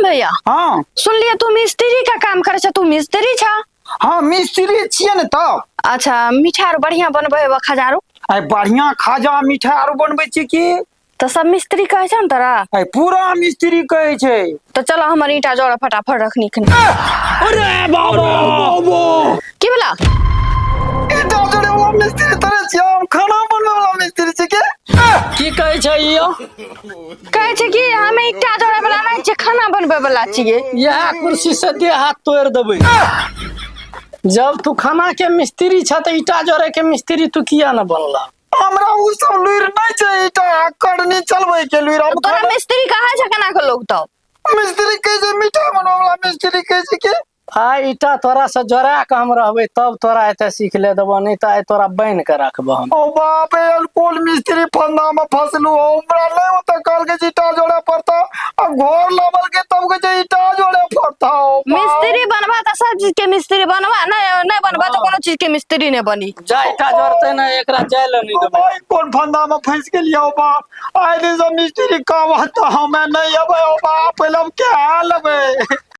भैया। हाँ। सुनलिए तू मिस्त्री का काम करे छ, तू मिस्त्री छ? हाँ, मिस्त्री छियै ने तब। अच्छा, मिठाई आर बढ़िया बनबै हेबा खजारो? आइ बढ़िया खाजा मिठाई आरो बनबै छियै की। तऽ सब मिस्त्री कहै छै ने तोरा? आइ पूरा मिस्त्री कहै छै। तऽ चलो हमर ईंटा जोड़ फटाफट रखनी खनी। अरे बाबा, की भेला? ईंटा जोड़े वाला मिस्त्री तोरे छियै, हम खाना बनबै वाला मिस्त्री छियै के? की कहै छै ई यौ? कहै छै कि हम ईंटा जोड़े वाला नहि छियै, खाना बनबै वाला छियै। इएह कुर्सी से देह हाथ तोड़ि देबै। जब तू खाना के मिस्त्री छ तऽ ईंटा जोड़े के मिस्त्री तू किया न बनला? हमरा उ सब लुरि नहि छै, ईटा करनी चलबै के लुरि। हम तोरा मिस्त्री कहा छै केना के लोग तब? मिस्त्री कहै छै, मिठाई बनबै वाला मिस्त्री कहै छै कि आइ ईटा तोरा से जोड़ा के हम रहबै तब तोरा एते सीख ले देबो, नहीं तऽ आइ तोरा बान्हि के रखबो हम। ओ बाप रे, कोन मिस्त्री फंदा में फसलू हो? हमरा नहीं होता, कहलकै जे ईटा जोड़े पड़ता आ घर लाबलकै तब कहै छै ईटा जोड़े पड़ता। ओ बाप। मिस्त्री बनबा तऽ सब चीज के मिस्त्री बनबा, नहीं नहीं बनबा तऽ कोनो चीज के मिस्त्री नहीं बनी। जा ईटा जोड़ते ने एकरा जाय ले नहीं ओ देबै। भाई, कोन फंदा में फंस गेलियै? ओ बाप, आइ दिन से मिस्त्री काम आता हमें नहीं अबै। ओ बाप, पहिले हम क्या लेबै?